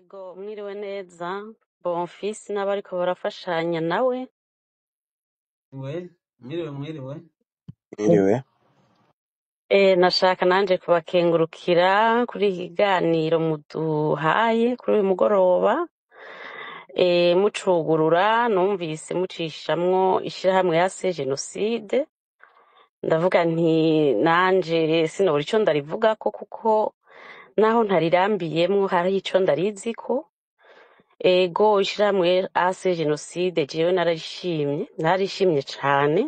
Ego, mwiriwe neza Bonfils n'abariko barafashanya nawe. We mwiriwe, mwiriwe. Mwiriwe. Nashaka nanje kubakengurukira kuri iki kiganiro muduhaye kuri uyu mugoroba. Mucugurura numvise mucishamwo ishirahamwe ya se jenoside, ndavuga nti nanje sinobura ico ndarivugako, kuko naho ntarirambiyemwo hari ico ndariziko. Ego, ishirahamwe ase jenoside jewe nararishimye, nararishimye cane.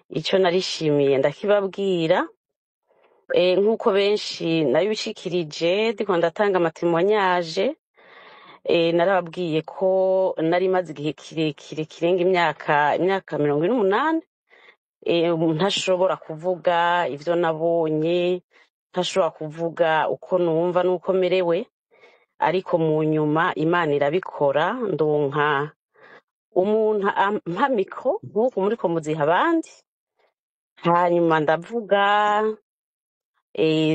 Ico narishimiye ndakibabwira. Nk'uko benshi nabibishikirije ndiko ndatanga ama témoignages, narababwiye ko nari maze igihe kirekire kirenga imyaka 48, ntashobora kuvuga ivyo nabonye, ntashobora kuvuga uko numva n'uko merewe. Ariko mu nyuma Imana irabikora, ndonka umuntu ampa micro nk'uku muriko muziha abandi, hanyuma ndavuga.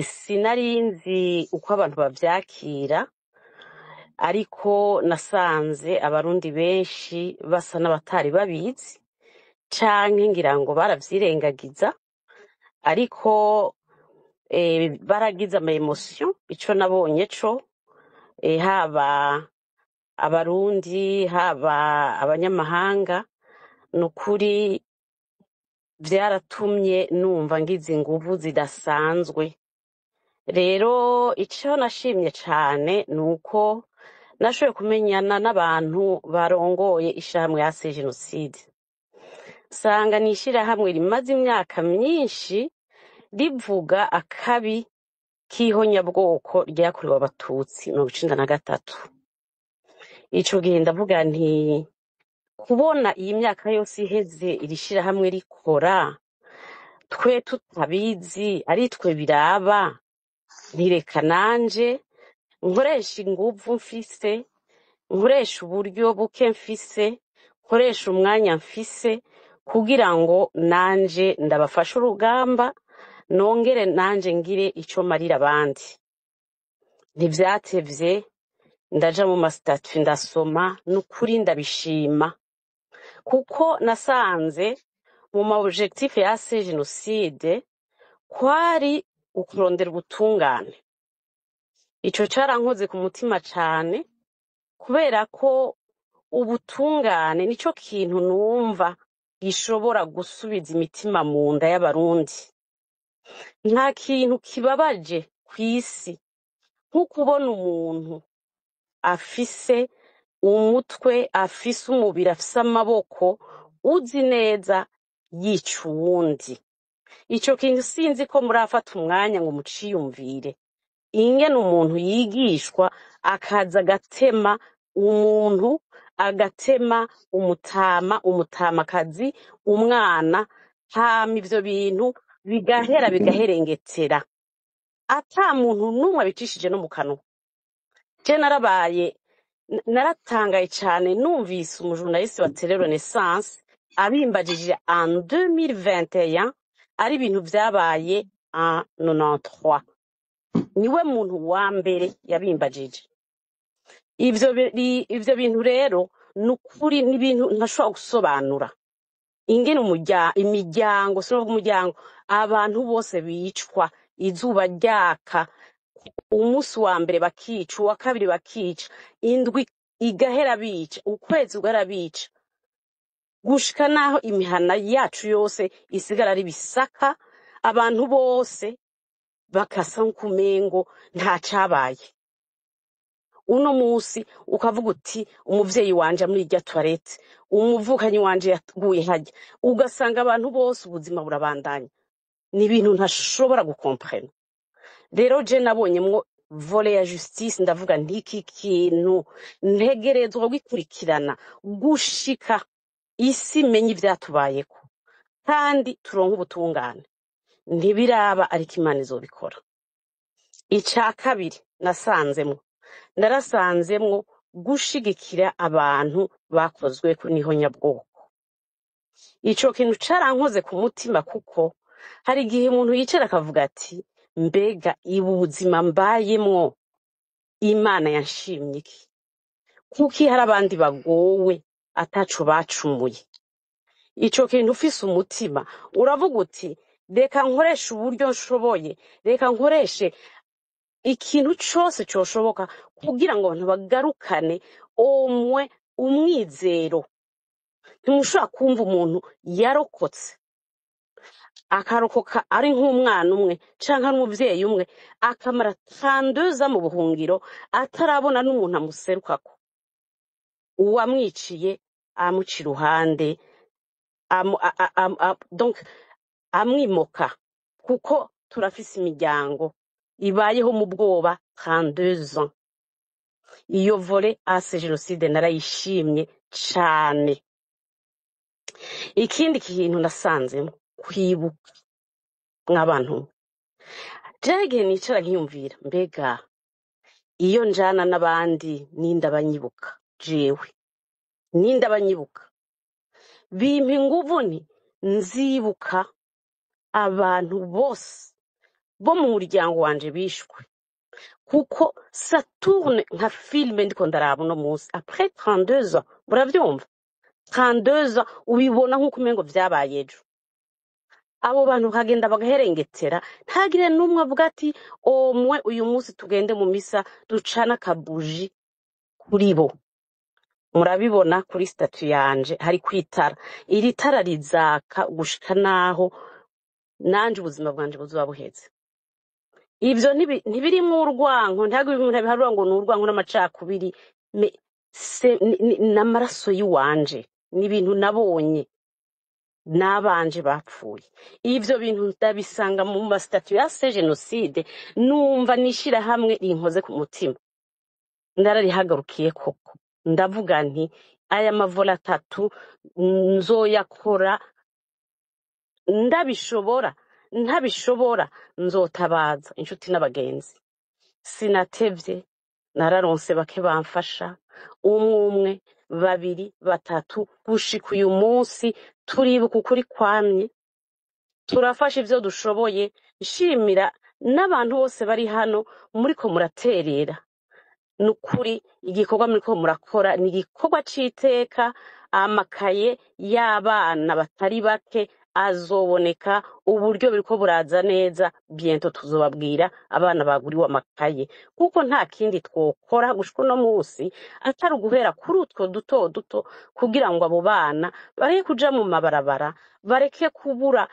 Sinari nzi uko abantu bavyakira, ariko nasanze Abarundi benshi basa n'abatari babizi, canke ngira ngo baravyirengagiza, ariko baragize ama émotions. Ico nabonye co, haba Abarundi, haba abanyamahanga, ni ukuri vyaratumye numva ngize inguvu zidasanzwe. Rero ico nashimye cane ni uko nashoboye kumenyana n'abantu barongoye ishirahamwe ya se jenoside, nsanga ni ishirahamwe rimaze imyaka myinshi rivuga akabi k'ihonyabwoko ryakorewe Abatutsi 93. Ico gihe ndavuga nti kubona iyi myaka yose iheze iri shirahamwe rikora, twe tutabizi, ari twe biraba, ntireka nanje nkoresha inguvu mfise, nkoresha uburyo buke mfise, nkoresha umwanya mfise, kugira ngo nanje ndabafashe urugamba, nongere nanje ngire ico marira abandi. Ntivyatevye, ndaja mu ma statuts, ndasoma. Nukuri ndabishima, kuko nasanze mu ma objectifs ya se jenoside kwari ukurondera ubutungane. Ico carankoze ku mutima cane, kubera ko ubutungane nico kintu numva gishobora gusubiza imitima mu nda y'Abarundi. Nta kintu kibabaje kw'isi nko kubona umuntu afise umutwe, afise umubiri, afise amaboko, uzi neza yica uwundi. Ico kintu sinzi ko murafata umwanya ngo muciyumvire, ingene umuntu yigishwa akaza agatema umuntu, agatema umutama, umutamakazi, umwana, hama ivyo bintu bigahera, bigaherengetera, ata muntu n'umwe abicishije no mu kanwa. Je narabaye, naratangaye cane numvise umu journaliste wa Télé Renaissance abimbajije en 2021, ari ibintu vyabaye en 93. Niwe muntu wa mbere yabimbajije ivyo. Ivyo bintu rero ni ukuri ni ibintu ntashobora gusobanura, ingene imiryango, sinovuga umuryango, abantu bose bicwa izuba ryaka. Umunsi wa mbere bakica, uwa kabiri bakica, indwi igahera bica, ukwezi ugahera bica, gushika naho imihana yacu yose isigara ari ibisaka, abantu bose bakasa nk'ukumengo nta cabaye. Uno musi ukavuga uti umuvyeyi wanje muri irya toilette, umuvukanyi wanje yaguye harya, ugasanga abantu bose ubuzima burabandanya. Ni ibintu ntashobora gukomprena. Rero je nabonyemwo volet ya justice, ndavuga ntiki kintu ntegerezwa gukurikirana gushika isi imenye ivyatubayeko kandi turonke ubutungane. Ntibiraba, ariko Imana izobikora. Ica kabiri nasanzemwo, narasanzemwo gushigikira abantu bakozwe n'ihonyabwoko. Ico kintu carankoze ku mutima, kuko hari igihe umuntu yicara akavuga ati mbega ibu buzima mbayemwo. Imana yanshimye iki? Kuki hari abandi bagowe ataco bacumuye? Ico kintu ufise umutima uravuga uti reka nkoreshe uburyo nshoboye, reka nkoreshe ikintu cose coshoboka kugira ngo abantu bagarukane omwe umwizero. Ntimushobora kumva umuntu yarokotse akarokoka ari nk'umwana umwe canke ari umuvyeyi umwe, akamara 32 mu buhungiro atarabona n'umuntu amuserukako, uwamwiciye amuca iruhande, donc amwimoka, kuko turafise imiryango ibayeho mu bwoba 32 ans. Iyo volet AC Génocide narayishimye cane. Ikindi kintu nasanzemo, kwibuka mw'abantu, jewe igihe nicara nkiyumvira, mbega iyo njana n'abandi ninde abanyibuka? Jewe ninde abanyibuka? Bimpa inguvu nti nzibuka abantu bose bo mu muryango wanje bishwe, kuko ça tourne nka film ndiko ndaraba uno munsi après 32 ans. Muravyumva, 32 ans ubibona nk'uko umengo vyabaye ejo. Abo bantu bakagenda bagaherengetera, ntagire n'umwe avuga ati omwe uyu munsi tugende mu misa ducane akabuji kuri bo. Murabibona kuri statut yanje hari kwitara, iri tara rizaka gushika naho nanje ubuzima bwanje buzoba buheze. Ivyo ntibirimwo urwanko, ntabwo ibintu biharura ngo ni urwanko n'amacakubiri, mais n'amaraso y'iwanje, ni ibintu nabonye n'abanje bapfuye. Ivyo bintu ndabisanga mu ma statuts ya AC Génocide, numva nishirahamwe rinkoze ku mutima, ndararihagurukiye koko. Ndavuga nti aya ma volets atatu nzoyakora ndabishobora, ntabishobora nzotabaza inshuti n'abagenzi. Sinatevye, nararonse bake bamfasha, umwe umwe, babiri, batatu, gushika uyu munsi turibuka ukuri kwamye, turafasha ivyo dushoboye. Nshimira n'abantu bose bari hano muriko muraterera. Nukuri igikorwa muriko murakora ni igikorwa c'iteka. Amakaye y'abana batari bake azoboneka, uburyo buriko buraza neza, bientôt tuzobabwira abana baguriwe amakaye, kuko nta kindi twokora gushika uno musi atari uguhera kuri utwo duto duto, kugira ngo abo bana bareke kuja mu mabarabara, bareke kubura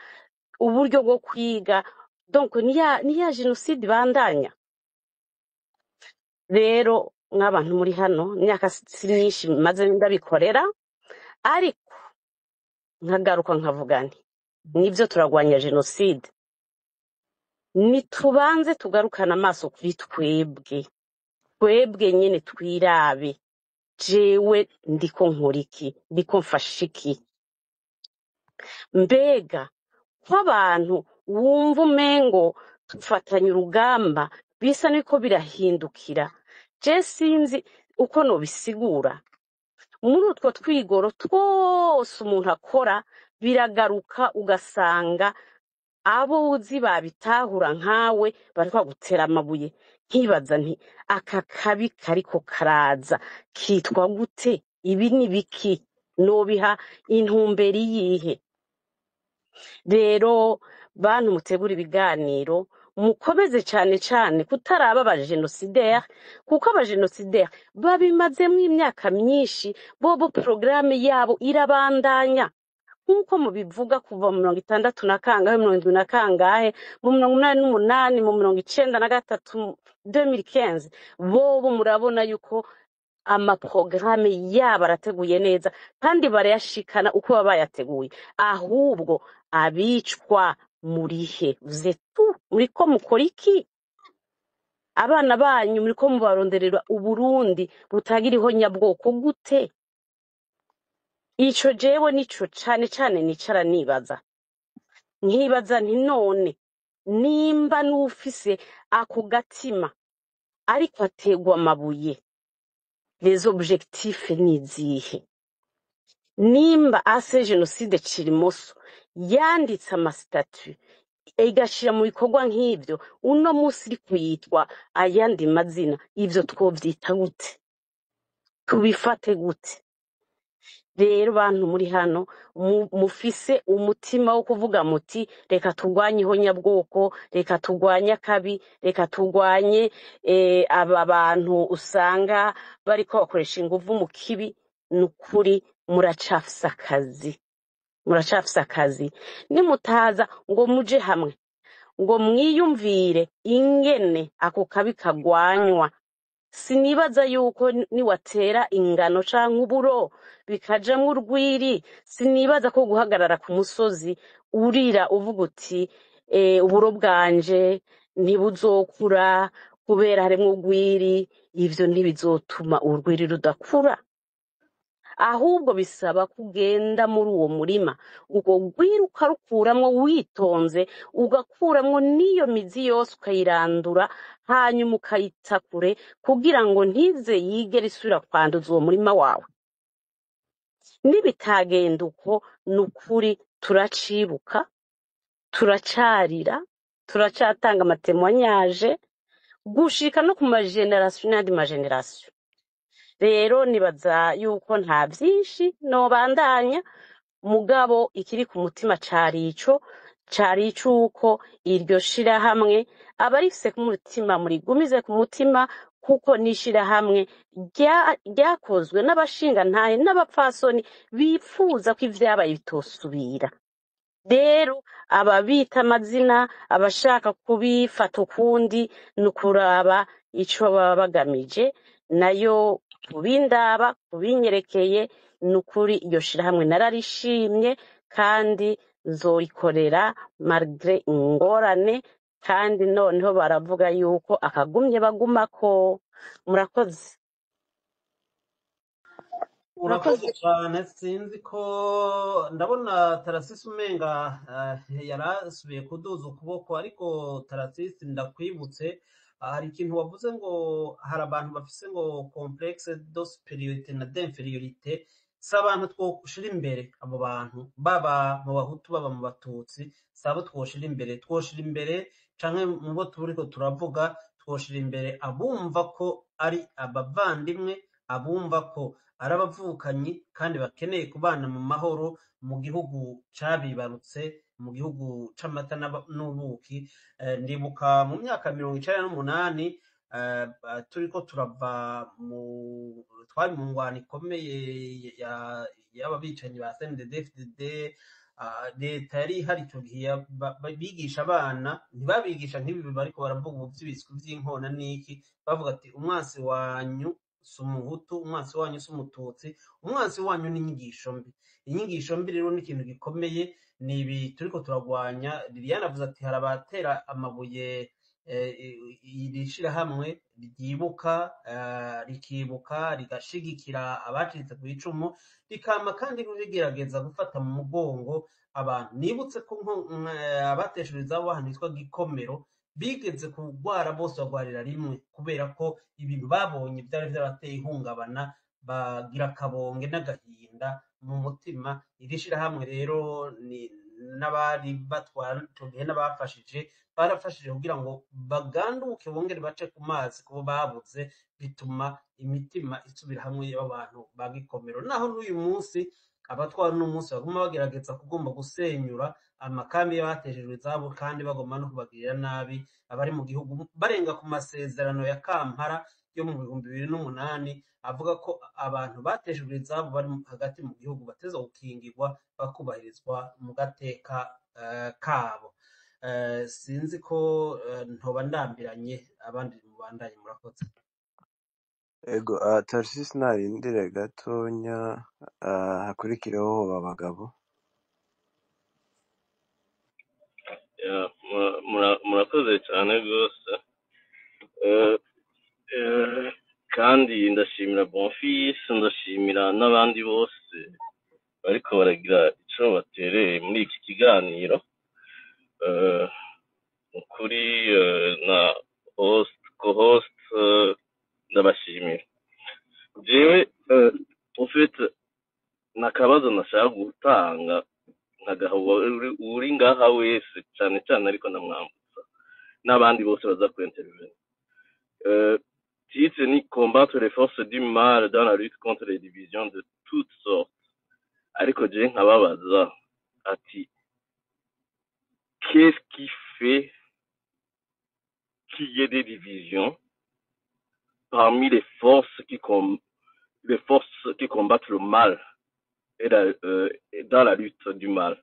uburyo bwo kwiga. Donc niya jenoside ibandanya. Rero mw'abantu muri hano, imyaka si myinshi maze ndabikorera, ariko nkagaruka nkavuga nti nibyo turagwanya jenoside, nitubanze tugarukane amaso kuri twebwe, twebwe nyene twirabe: jewe ndiko nkora iki? Ndiko mfasha iki? Mbega ko abantu wumva umengo dufatanya urugamba bisa niko birahindukira? Je sinzi uko nobisigura. Muri utwo twigoro twose umuntu akora, biragaruka ugasanga abo uzi babitahura nkawe bariko bagutera amabuye. Nkibaza nti aka kabi kariko karaza kitwa gute? Ibi ni biki? Nobiha intumbero iyihe? Rero bantu mutegura ibiganiro, mukomeze cane cane kutaraba abajenosideri, kuko abajenosideri babimazemwo imyaka myinshi, bobo porogaramu yabo irabandanya nk'uko mubivuga, kuva mu 60 na kangahe, 70 na kangahe, mu 88, mu 93, 2015. Bobo murabona yuko amaporogaramu yabo arateguye neza kandi barayashikana uko baba bayateguye. Ahubwo abicwa murihe? Vous êtes muriko mukora iki? Abana banyu muriko mubaronderera Uburundi butagira nyabwoko gute? Ico jewe nico cane cane nicara nibaza, nkibaza nti none nimba n'ufise ako gatima ariko ategwa amabuye, les objectifs ni izihe? Nimba AC Génocide Cirimoso yanditse ama statuts Igashira mu bikorwa nk'ivyo, uno musi iri kuyitwa ayandi mazina, ivyo twovyita gute? Tubifate gute? Rero bantu muri hano mufise umutima wo kuvuga muti reka turwanye ihonyabwoko, reka turwanye akabi, reka turwanye aba bantu usanga bariko bakoresha inguvu mu kibi, nukuri muracafise akazi, muracafise akazi. Nimutaza ngo muje hamwe ngo mwiyumvire ingene ako kabi kagwanywa, sinibaza yuko niwatera ingano canke uburo bikajamwo urwiri, sinibaza ko guhagarara ku musozi urira uvuga uti uburo bwanje ntibuzokura kubera harimwo urwiri, ivyo ntibizotuma urwiri rudakura. Ahubwo bisaba kugenda muri uwo murima, urwo rwiri ukarukuramwo witonze, ugakuramwo n'iyo mizi yose ukayirandura, hanyuma ukayita kure kugira ngo ntize yigere isubira kwanduza uwo murima wawe. Nibitagenda uko, nukuri turacibuka, turacarira, turacatanga ama témoignages gushika no ku ma générations n'ayandi ma générations. Rero nibaza yuko nta vyinshi nobandanya, mugabo ikiri ku mutima cari ico, cari icuko iryo shirahamwe abarifise ku mutima murigumize ku mutima, kuko n'ishirahamwe ryakozwe n'abashingantahe n'abapfasoni bipfuza ko ivyabaye bitosubira. Rero ababita amazina, abashaka kubifata ukundi, ni ukuraba ico baba bagamije. Nayo kubindaba kubinyerekeye, ni ukuri iryo shirahamwe nararishimye kandi nzorikorera malgré ingorane, kandi noneho baravuga yuko akagumye bagumako. Murakoze. Urakoze Urakoze. cyane. Sinzi ko ndabona Tarasisi umenga yarasubiye kuduza ukuboko, ariko Tarasisi ndakwibutse, hari ikintu wavuze ngo hari abantu bafise ngo complexe de supériorité na d'infériorité. Si abantu twoshira imbere abo bantu, baba mu Bahutu baba mu Batutsi, si abo twoshira imbere. Twoshira imbere canke mu bo turiko turavuga, twoshira imbere abumva ko ari abavandimwe, abumva ko ari abavukanyi kandi bakeneye kubana mu mahoro mu gihugu cabibarutse, mu gihugu c'amata n'ubuki. Ndibuka mu myaka 98, turiko turava mu twari mu ngwano ikomeye y'aba bicanyi ba CNDD-FDD. Leta yari ihari ico gihe bigisha abana, ntibabigisha nk'ibi bariko baravuga ubu vy'ibiswi vy'inkona n'iki. Bavuga ati umwansi wanyu si Umuhutu, umwansi wanyu si Umututsi, umwansi wanyu ni inyigisho mbi. Inyigisho mbi rero ni ikintu gikomeye, ni ibi turiko turagwanya. Liliane avuze ati hari abatera amabuye iri shirahamwe ryibuka, rikibuka rigashigikira abacitse ku icumu, rikama kandi rigerageza gufata mu mugongo abantu. Nibutse ko abateshejwe izabo ahantu hitwa Gikomero bigeze kurwara bose, bagwarira rimwe kubera ko ibintu babonye byari vyarateye ihungabana, bagira akabonge n'agahinda mu mutima. Iri shirahamwe rero ni n'abari batwara ico gihe n'abafashije, barafashije kugira ngo baganduke bongere bace ku mazi kubo babuze, bituma imitima isubira hamwe y'abantu ba Gikomero. Naho n'uyu munsi abatwara uno munsi baguma bagerageza kugomba gusenyura amakambi y'abateshejwe izabo, kandi bagomba no kubagirira nabi abari mu gihugu, barenga ku masezerano ya Kampala yo mu 2008 avuga ko abantu bateshejwe izabo bari hagati mu gihugu bateza gukingirwa, bakubahirizwa mu gateka kabo. Sinzi ko ntoba ndambiranye, abandi mubandanye. Murakoze. Ego, Tarcisse narindire gatonya, hakurikireho abagabo. Ya, murakoze cyane rwose. Kandi ndashimira Bonfils, ndashimira n'abandi bose bariko baragira ico batereye muri iki kiganiro. Ukuri na host, co-host, ndabashimira. Jewe en fait nakabazo nashaka gutanga nkagaha. Uri ngaha wese, cyane cyane ariko ndamwambutsa n'abandi bose baza ku intervenir. Titre ni "Combattre les forces du mal dans la lutte contre les divisions de toutes sortes". Ariko je nkababaza ati: qu'est-ce qui fait qu'il y ait des divisions parmi les forces qui combattent le mal et dans la lutte du mal?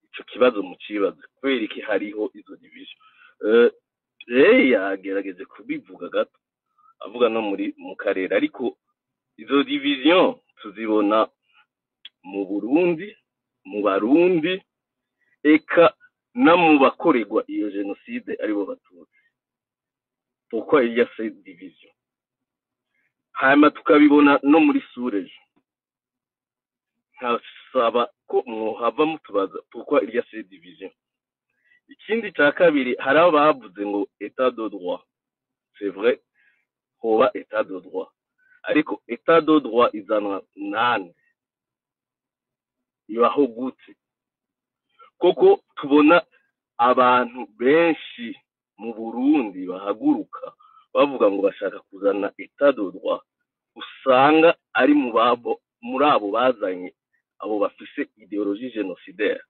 Ico kibazo mucibaze: kubera iki hariho izo division? Rero yagerageje kubivuga gato, avuga no muri mu karere, ariko izo division tuzibona mu Burundi, mu Barundi, eka no mu bakorerwa iyo jenoside, aribo Batutsi. Pourquoi il y a cette division? Hanyuma tukabibona no muri sous-région. Nkasaba ko mwohava mutubaza pourquoi il y a cette division. Ikindi cya kabiri, hari aho bavuze ngo état de droit. C'est vrai, hoba état de droit, ariko état de droit izanwa nande? Ibaho gute? Koko tubona abantu benshi mu Burundi bahaguruka bavuga ngo bashaka kuzana état de droit, usanga ari mu babo, muri abo bazanye abo bafise idéologie génocidaire.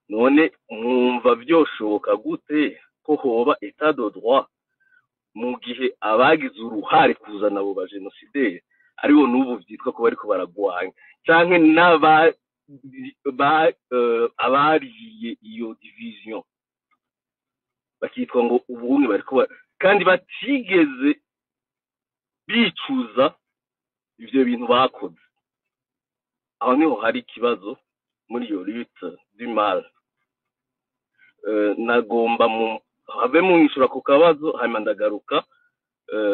None mwumva vyoshoboka gute ko hoba état de droit mu gihe abagize uruhare kuzana abo bajenosideri aribo n'ubu vyitwa ko bariko baragwanya, canke n'aba ba, abariye iyo division bakitwa ngo ubumwe bariko kandi batigeze bicuza ivyo bintu bakoze? Aho niho hari ikibazo muri iyo lutte du mal. Nagomba mu have munyishura ku kabazo, hanyuma ndagaruka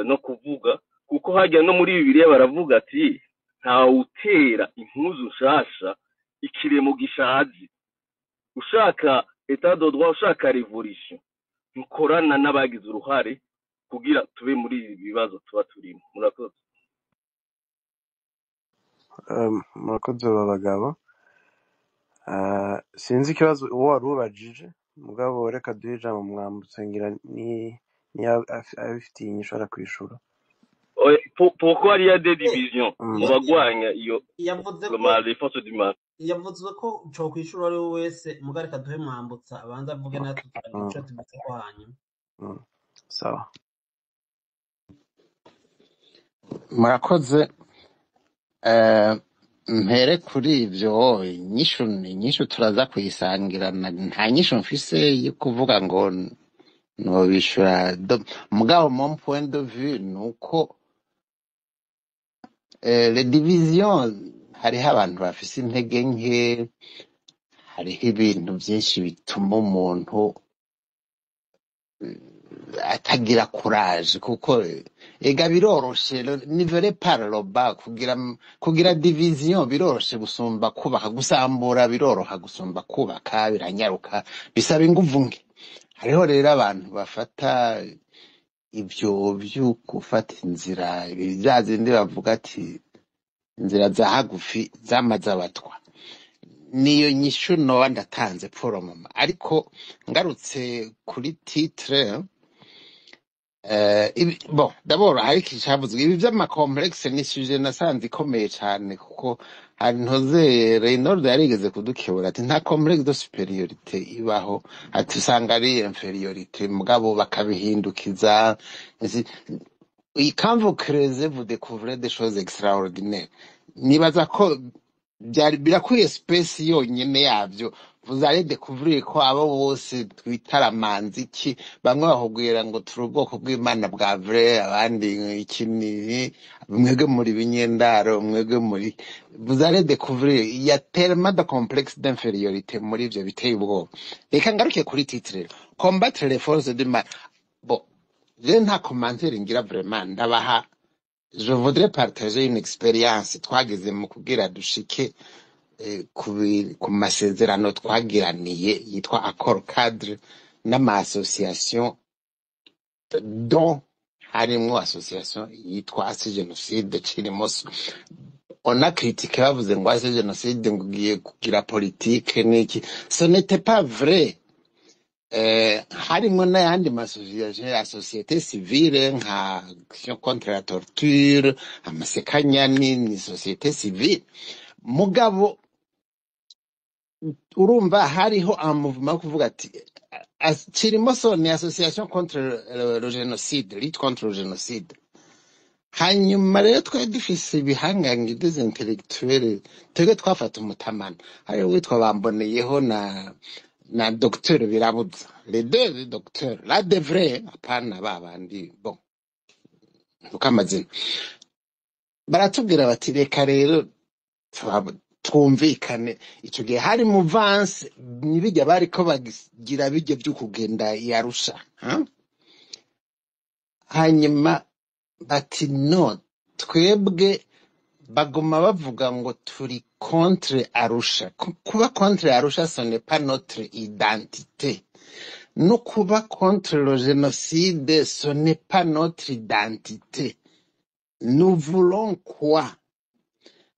no kuvuga, kuko hajya no muri Bibiliya baravuga ati: "Ntawutera impuzu nshasha ikiremo gishaje." Ushaka état de droit, ushaka révolution, ntukorana n'abagize uruhare kugira tube muri ibi bibazo tuba turimo. Murakoze. Murakoze aba bagabo. Sinzi ikibazo uwo wari ubajije, mugabo reka duhe ijambo Mwambutse, ngira ni niyo abifitiye inyishu arakwishura. Oya, pourquoi il y a des divisions mu bagwanya iyo Yavuze le ko mal, les forces du mal? Yavuze ko cokwishura ari we wese, muga reka duhe Mwambutsa abanza avuge, natwe turagira ico tubivuzeho hanyuma. Sawa. Murakoze. Mpere kuri ivyo, inyishu ni inyishu turaza kuyisangirana. Nta nyishu mfise yo kuvuga ngo nobishura, mugabo mon point de vue ni uko les divisions, hariho abantu bafise intege nke, hariho ibintu vyinshi bituma umuntu atagira courage, kuko ega biroroshe niveler par le bas. Kugira division biroroshe gusumba kubaka. Gusambura biroroha gusumba kubaka, biranyaruka, bisaba inguvu nke. Hariho rero abantu bafata ivyo vyo gufata inzira bya zindi bavuga ati inzira za hagufi zamaze abatwa. Niyo nyishu noba ndatanze pour le moment. Ariko ngarutse kuri titre, bon, d'abord hari ikintu cavuzwe, ibi vy'ama complexes ni sujet nasanze ikomeye cane, kuko hari ntoze Reynold yarigeze kudukebura ati nta complexe de supériorité ibaho, ati usanga ari infériorité, mugabo bakabihindukiza. Quand vous creusez, vous découvrez des choses extraordinaires. Nibaza ko byari birakwiye space yonyene yavyo. Vous allez découvrir ko abo bose twita ramanzi iki, bamwe bakubwira ngo turi ubwoko bw'Imana bwa vrai, abandi iki ni mwebwe muri binyendaro, mwebwe muri. Vous allez découvrir il y a tellement de complexe d'infériorité muri ivyo biteye ubwoba. Reka ngaruke kuri titre rero, "Combattre les forces du mal". Bon, je nta commentaire ngira vraiment, ndabaha, je voudrais partager une expérience twagize mu kugira dushike ku masezerano twagiraniye yitwa accord cadre n'ama association, dont harimwo association yitwa AC Génocide Cirimoso. On a critiqué, bavuze ngo ase génocide ngo ugiye kugira politique n'iki. Ce n'était pas vrai. Harimwo n'ayandi masosiyete ya société civile nka Action contre la torture, Amasekanyani ni société civile. Mugabo urumva hariho un mouvement wo kuvuga ati Cirimoso ni association contre le génocide, lutte contre le génocide. Hanyuma rero twari dufise ibihangange des intellectuels, twebwe twafata umutamana, hari uwitwa Bamboneyeho na Docteur Birabuza, les deux docteurs la de vrai, apana ba bandi, bon, ntuka amazina. Baratubwira bati reka rero twumvikane. Ico gihe hari mouvance, nibijya bariko bagira bijya vyo kugenda i Arusha, hein? Hanyuma bati no, twebwe baguma bavuga ngo turi contre Arusha. Kuba contre Arusha, ce n'est pas notre identité. No kuba contre le génocide, ce n'est pas notre identité. Nous voulons quoi?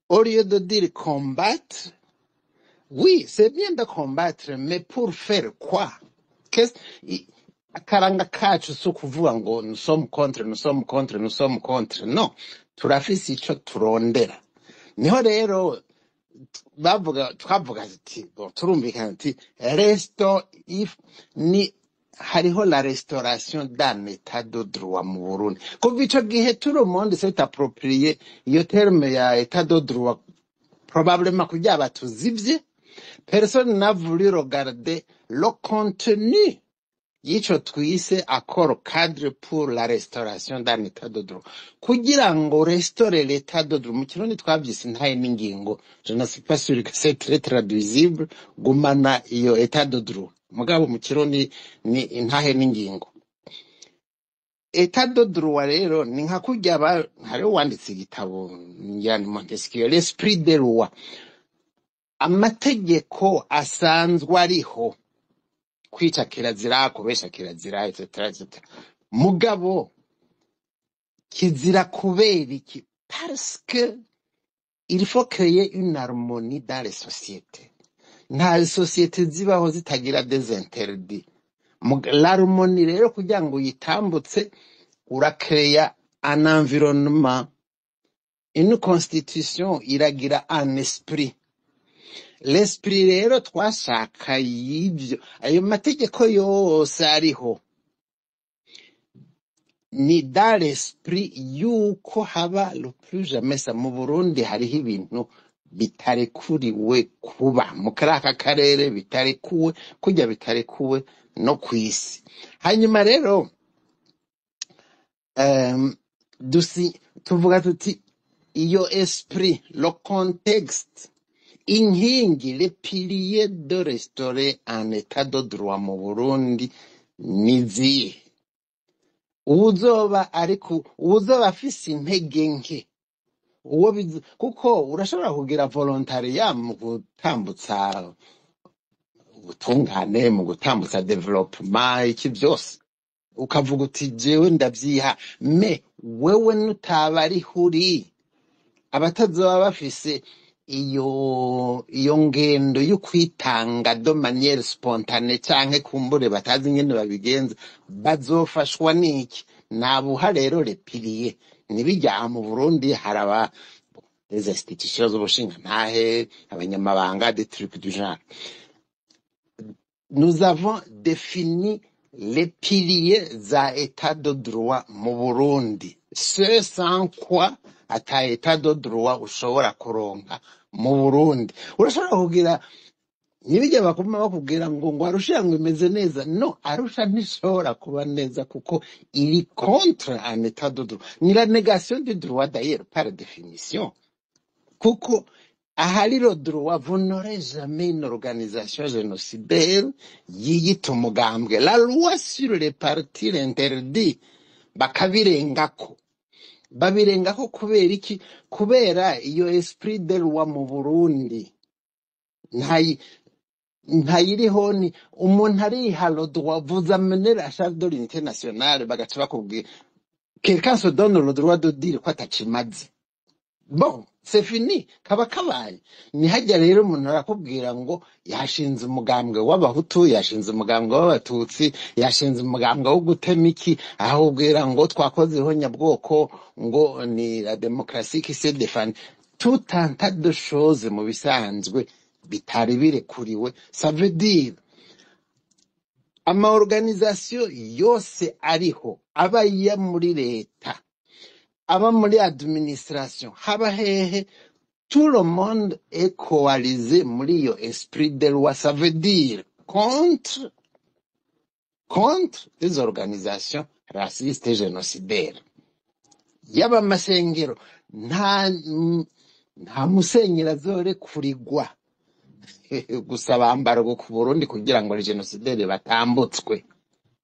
Au lieu de dire combattre, oui, c'est bien de combattre, mais pour faire quoi? Qu'est-ce akaranga kacu si ukuvuga ngo nous sommes contre, nous sommes contre, nous sommes contre. No, turafise ico turondera. Niho rero bavuga, twavuga ati bon, turumvikana ati resto if ni hariho la restauration d'un état de droit mu Burundi. Kuva ico gihe tout le monde s'est approprié iyo terme ya état de droit, probablement kugira batuzivye. Personne n'a voulu regarder le contenu y'ico twise accord cadre pour la restauration d'un état de droit. Kugira ngo restaurer l'état de droit, mu Kirundi twavyise intahe n'ingingo, je ne suis pas sûr que c'est très traduisible, gumana iyo état de droit, mugabo mu Kirundi ni intahe n'ingingo. État de droit rero ni nka kurya hariho uwanditse igitabo ngira ni Montesquieu, l'esprit de loi, amategeko asanzwe ariho, kwica kirazira, kubesha kirazira, etc etc. Mugabo kizira kubera iki? Parce que il faut créer une harmonie dans les sociétés. Nta société zibaho zitagira des interdits. L'harmonie rero kugira ngo uyitambutse, urakeya un environnement. Une constitution iragira un esprit. L'esprit rero twashaka y'ibyo, ayo mategeko yose ariho, ni dans l'esprit yuko haba le plus jamais ça. Mu Burundi hariho ibintu bitarekuriwe kuba mu kari aka karere, bitarekuwe kurya, bitarekuwe no kw'isi. Hanyuma rero dusi tuvuga tuti iyo esprit, le contexte, inkingi, les piliers de restaurer un état de droit mu Burundi ni zihe? Uwuzoba ariko uwuzoba afise intege nke, uwo kuko urashobora kugira volontariat mu gutambutsa ubutungane, mu gutambutsa développement, iki byose, ukavuga uti jewe ndavyiha, mais wewe nutaba ariho uri, abatazoba bafise iyo ngendo yo kwitanga de manière spontanée canke kumbure batazi ingene babigenza, bazofashwa n'iki? Nabuha rero les piliers nibijya mu Burundi haraba des institutions z'ubushingantahe, abanyamabanga, des trucs du genre. Nous avons défini les piliers za état de droit mu Burundi, ce sans quoi ata état de droit ushobora kuronka mu Burundi. Urashobora kugira ntibijya bakuma bakubwira ngo Arusha ngo imeze neza. No, Arusha ntishobora kuba neza kuko iri contre un état de droit, ni la négation du droit d'ailleurs par définition, kuko ahari le droit, vous n'aurez jamais une organisation génocidaire yiyita umugambwe. La loi sur les partis l'interdit. Bakabirengako, babirengako kubera iki? Kubera iyo esprit de loi mu Burundi ntayiriho. Ni umuntu ariha le droit, vous amenez la charte de l'unité nationale, bagaca bakubwira quelqu'un se donne le droit de dire ko atakimaze. Bon, C'est fini, kaba kabaye. Nihajya rero umuntu arakubwira ngo yashinze umugambwe w'abahutu, yashinze umugambwe w'abatutsi, yashinze umugambwe wo gutema iki, aho ubwira ngo twakozeho nyabwoko, ngo ni la démocratie qui se défend, tout un tas de choses mu bisanzwe bitari birekuriwe. Ça veut dire ama organisation yose ariho, aba iya muri leta, aba muri administration, haba hehe, tout le monde est coalisé muri iyo esprit de loi. Ça veut dire contre des organisations racistes et génocidaires. Yaba amasengero, nta musenyeri azorekurigwa gusaba embargo ku Burundi kugira ngo génocidaires batambutswe.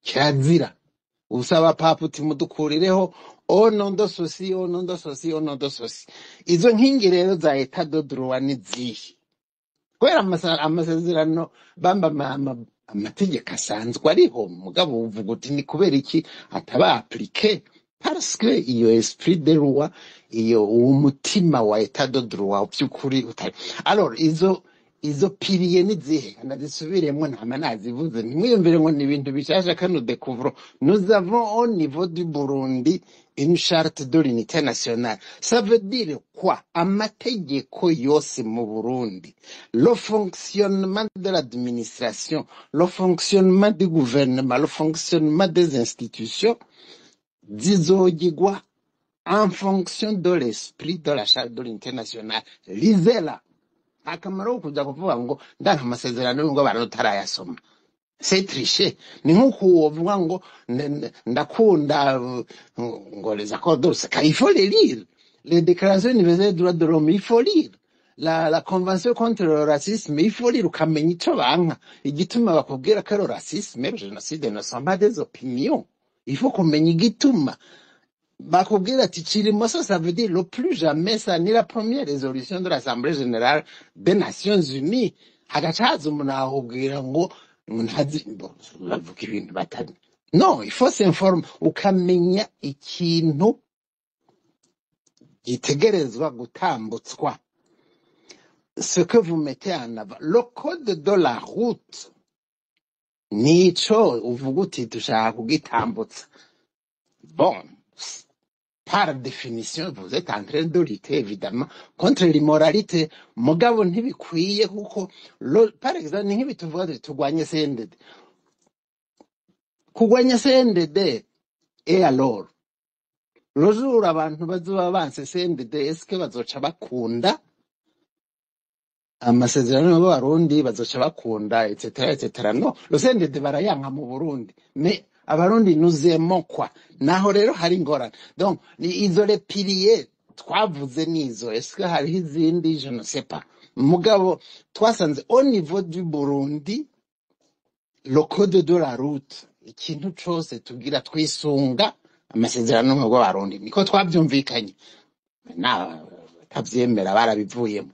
Kirazira. Usaba papa uti mudukurireho au nom de ceci, au nom de ceci, au nom de ceci. Izo nkingi rero za état de droit ni zihe? Kubera amasezerano bamba amategeko asanzwe ariho, mugabo uvuga uti ni kubera iki ataba appliqué? Parce que iyo esprit de loi, iyo uwo mutima wa état de droit by'ukuri utari. Alors izo piliers ni zihe? Ndazisubiremwo, ntama nazivuze, ntimwiyumvire ngo ni ibintu bishasha. Kano découvre, nous avons au niveau du Burundi une charte de l'unité nationale. Ça veut dire quoi? Amategeko yose mu Burundi, le fonctionnement de l'administration, le fonctionnement du gouvernement, le fonctionnement des institutions zizogigwa en fonction de l'esprit de la charte de l'unité nationale. Lisez-la. Nta kamaro ko kuja kuvuga ngo ndanka amasezerano y'ubwo abantu utarayasoma, c'est tricher. Ni nk'uko wovuga ngo ndakunda ngo les accords de Lusaka. Il faut les lire. Les déclarations universelles des droits de l'homme, il faut lire. La convention contre le racisme, il faut lire, ukamenya ico banka, igituma bakubwira ko le racisme et le génocide ne sont pas des opinions. Il faut kumenya igituma bakubwira ati kirimoso. Ça veut dire le plus jamais ça. Ni la première résolution de l'Assemblée générale des Nations unies. Hagaca haza umuntu akakubwira ngo ntazi, bo, bavuga ibintu batari. Non, il faut s'informer, ukamenya ikintu gitegerezwa gutambutswa, ce que vous mettez en avant, le code de la route. Nico uvuga uti dushaka kugitambutsa. Bon, par définition, vous êtes en train de lutter évidemment contre l'immoralité. Mugabo ntibikwiye kuko par exemple ni nk'ibi tuvuga tuti turwanye CNDD. Kurwanya CNDD, et alors le jour abantu bazoba banse CNDD, est-ce que bazoca bakunda amasezerano y'abarundi, bazoca bakunda etc etc? Non, le CNDD barayanka mu Burundi, mais abarundi nous aimons quoi? Naho rero hari ingorane. Donc ni izo les piliers twavuze nizo. Est-ce que hariho izindi? Je ne sais pas. Mugabo twasanze au niveau du Burundi le code de la route, ikintu cose tugira twisunga amasezerano y'abarundi, niko twavyumvikanye. Na batavyemera barabivuyemo.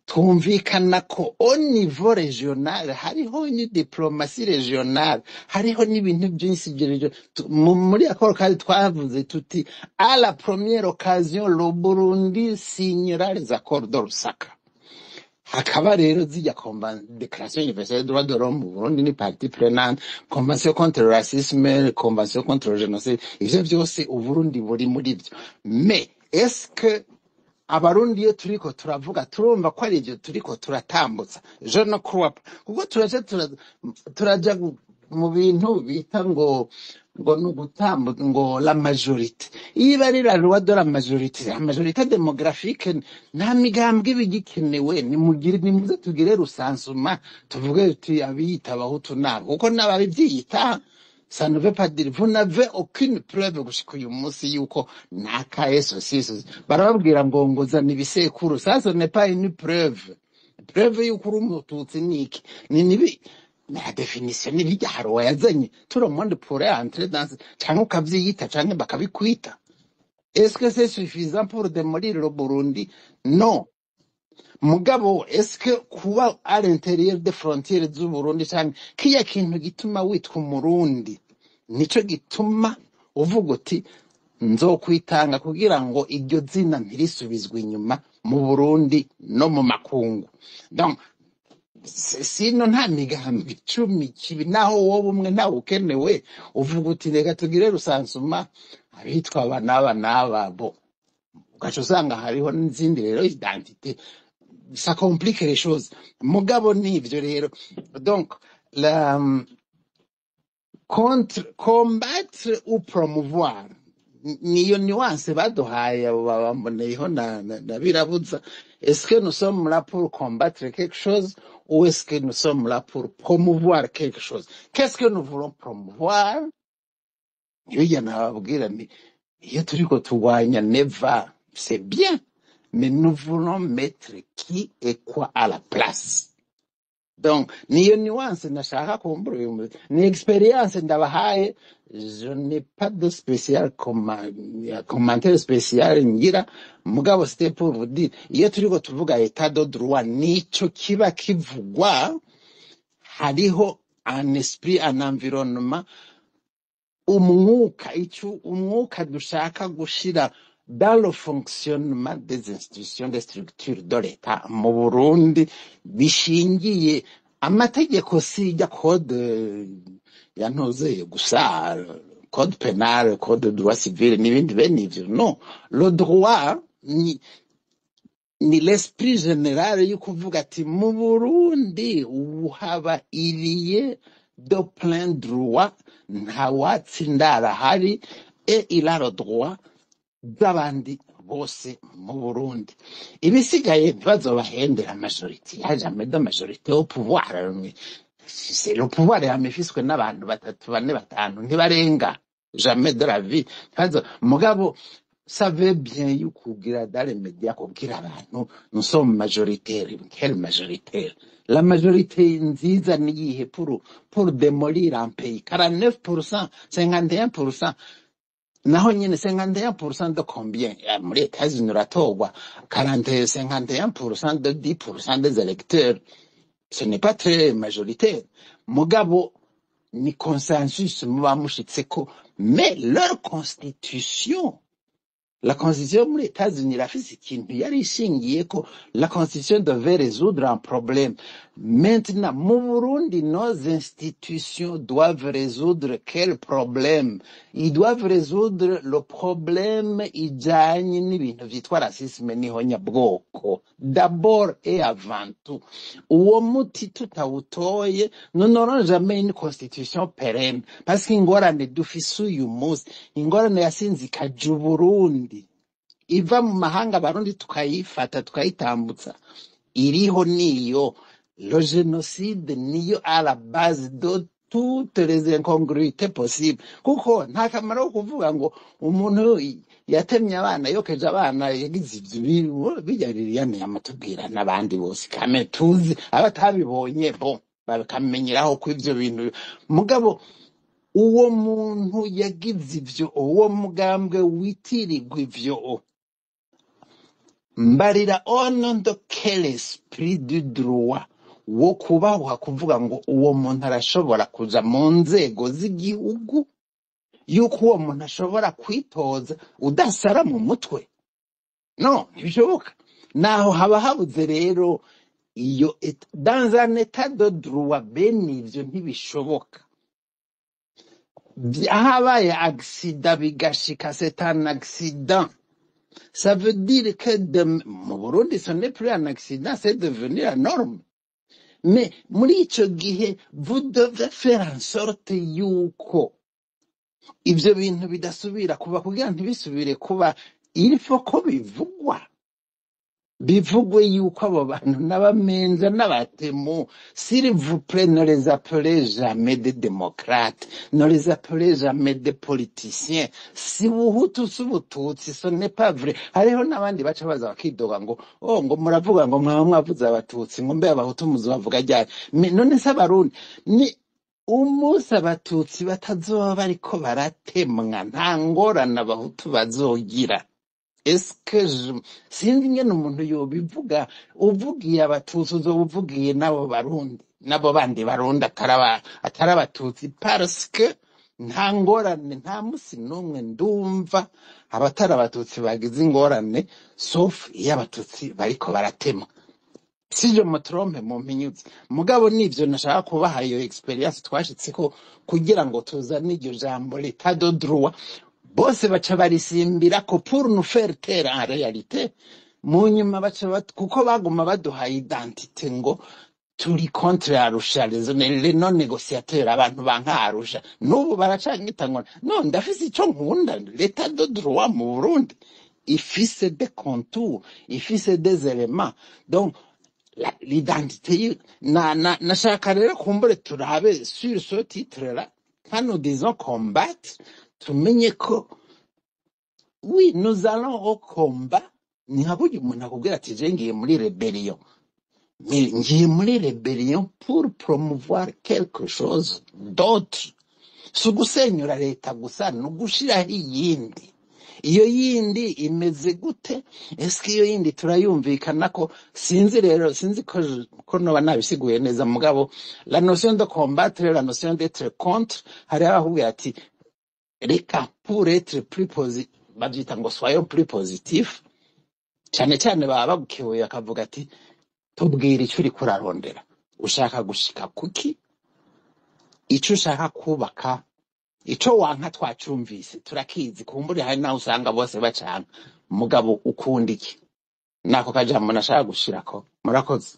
Twumvikana ko au niveau régional hariho une diplomatie régionale, hariho n'ibintu byinshi byo muri accord kandi twavuze tuti à la première occasion le Burundi signera les accords de Lusaka. Hakaba rero zijya déclaration universelle des droits de l'homme, mu Burundi ni partie prenante, convention contre le racisme, convention contre le génocide, ivyo vyose Uburundi buri muri byo. Mais est-ce que abarundi iyo turiko turavuga turumva ko ari ivyo turiko turatambutsa? Je ne crois pas, kuko turaja turaja mu bintu bita ngo ni ugutambutsa ngo la majorité. Iyo iba ari la loi de la majorité, la majorité démographique, nta migambwe iba igikenewe. Nimugire, nimuze tugire recensement, tuvuge tuti abiyita abahutu nabo, kuko n'ababivyiyita, ça ne veut pas dire, vous n'avez aucune preuve gushika uyu munsi yuko naka ceci ceci. Barababwira ngo zana ibisekuru. Ça, ce n'est pas une preuve. Preuve yuko uri umututsi niki? Ni nibi la définition n'ibijya hari uwayazanye. Tout le monde pourrait entrer dans, canke ukavyiyita canke bakabikwita. Est-ce que c'est suffisant pour démolir le Burundi? Non. Mugabo est-ce que kuba à l'intérieur des frontières z'u Burundi canke kiya kintu gituma witwa umurundi nico gituma uvuga uti nzokwitanga kugira ngo iryo zina ntirisubizwe inyuma mu Burundi no mu makungu. Donc sino nta migambi 10 kibi, naho wowe umwe ntawe ukenewe, uvuga uti reka tugire recensement, abitwa aba n'aba n'aba, bo ugaca usanga hariho n'izindi rero identité, ça complique les choses. Mugabo nivyo rero, donc la contre, combattre ou promouvoir, niyo nuance baduhaye abo babamboneyeho na Birabuza. Est-ce que nous sommes là pour combattre quelque chose ou est-ce que nous sommes là pour promouvoir quelque chose? Qu'est-ce que nous voulons promouvoir? Iyo nababwira ni iyo turiko turwanya Neva, c'est bien, mais nous voulons mettre qui et quoi à la place? Donc niyo nuance nashaka kumbura uyu ni expérience ndabahaye. Je n'ai pas de spécial commentaire spécial ngira, mugabo c'était pour vous dire, iyo turiko tuvuga état de droit, nico kiba kivugwa. Hariho un esprit, un environnement, umwuka, icyo umwuka dushaka gushira dans le fonctionnement des institutions, des structures de l'État mu Burundi, bishingiye amategeko, sijya code ya ntuzeye gusa, code pénal, code de droit civil n'ibindi bene ivyo. Non, le droit ni l'esprit général yo kuvuga ati mu Burundi ubu haba iriye de plein droit, ntawatsi ahari, et il a le droit z'abandi bose mu Burundi. Ibisigaye ntibazobahendera majorité, ya jamais de majorité au pouvoir. C'est le pouvoir yamifiswe n'abantu batatu, bane, batanu, ntibarenga, jamais de la vie. Ntibazo mugabo savez bien yukugira dans les médias kubwira abantu nous sommes majoritaires. Quelle majoritaire? La majorité nziza niyihe pour démolir un pays? 49%, 51%, naho nyene 51% de combien? Muri États-Unis uratorwa 40, 51% de 10% des électeurs, ce n'est pas très majoritaire. Mugabo ni consensus muba mushitseko. Mais leur constitution, la constitution muri États-Unis irafise ikintu yari ishingiye ko la constitution devait résoudre un problème. Maintenant, mu Burundi, nos institutions doivent résoudre quel problème? Ils doivent résoudre le problème ijanye n'ibintu vyitwa racisme n'ihonyabwoko d'abord et avant tout. Uwo muti tutawutoye, nous n'aurons jamais une constitution pérenne, parce que ingorane dufise uyu munsi, ingorane yasinzikaje Uburundi iva mu mahanga, Abarundi tukayifata tukayitambutsa, iriho niyo le génocide, niyo à la base de toutes les incongruités possibles, kuko nta kamaro ko kuvuga ngo umuntu yatemye abana, yokeje abana, yagize ivyo bijya. Liliane yamatubwira n'abandi bose kame tuzi abatabibonye bo bakamenyeraho ko ivyo bintu. Mugabo uwo muntu yagize ivyo, uwo mugambwe witirirwa ivyo, mbarira au nom de quel esprit du droit wo kubahwa kuvuga ngo uwo muntu arashobora kuja mu nzego z'igihugu, yuko uwo muntu ashobora kwitoza, udasara mu mutwe? No, ntibishoboka. Naho haba habuze rero iyo dans un état de droit bene ivyo ntibishoboka. Habaye accident bigashika, c'est un accident. Ça veut dire que mu Burundi ce n'est plus un accident, c'est devenu la norme. Mais muri ico gihe, vous devez faire en sorte yuko ivyo bintu bidasubira kuba. Kugira ntibisubire kuba, il faut ko bivugwa, bivugwe yuko abo bantu n'abamenja n'abatemu. S'il vous plaît, ne les appelez jamais des démocrates, ne les appelez jamais des politiciens. Si Buhutu si Ubututsi, ce n'est pas vrai. Hariho n'abandi baca baza bakidoga ngo oh, ngo muravuga ngo mwaba mwavuze Abatutsi, ngo mbe Abahutu muzobavuga ryari? Mais none se Abarundi ni umunsi Abatutsi batazoba bariko baratemwa, nta ngorane Abahutu bazogira. Est-ce que je sinzi ingene umuntu yobivuga. Uvugiye Abatutsi uzoba uvugiye n'abo Barundi, n'abo bandi Barundi atari Abatutsi, parce que Nta ngorane, nta musi n'umwe ndumva abatari abatutsi bagize ingorane, sauf iyo abatutsi bariko baratema. Si je me trompe, mumpinyuze, mugabo nivyo nashaka kubaha iyo experience twashitseko kugira ngo tuzane iryo jambo l'état de droit, bose baca barisimbira ko pour nous faire taire. En réalité, mu nyuma baca kuko baguma baduha identité ngo turi contre Arusha, les non négociateurs, abantu banka Arusha. N'ubu baracanyita ngo no ndafise ico nkunda. L'état de droit mu Burundi ifise des contours, ifise des éléments, donc l'identité na nashaka rero kumbure turabe sur ce titre là quand nous disons combattre, tumenye ko oui, nous allons au combat. Ni nka kurya umuntu akubwira ati je ngiye muri rébellion, mais ngiye muri rébellion pour promouvoir quelque chose d'autre. Si ugusenyura leta gusa, ni ugushiraho iyindi. Iyo yindi imeze gute? Ese iyo yindi turayumvikana ko? Sinzi rero, sinzi ko noba nabisiguye neza, mugabo la notion de combattre, la notion d'être contre, hariho abakubwira ati reka pour être plus positif, bavyita ngo soyons plus positif. Cyane cyane baba bagukebuye, bakavuga ati tubwira icyo uriko urarondera, ushaka gushika kuki, ico ushaka kubaka. Ico wanka twacumvise, turakizi, kumbure hari naho usanga bose bacana, mugabo ukunda iki? Nako kajambo nashaka gushirako. Murakoze.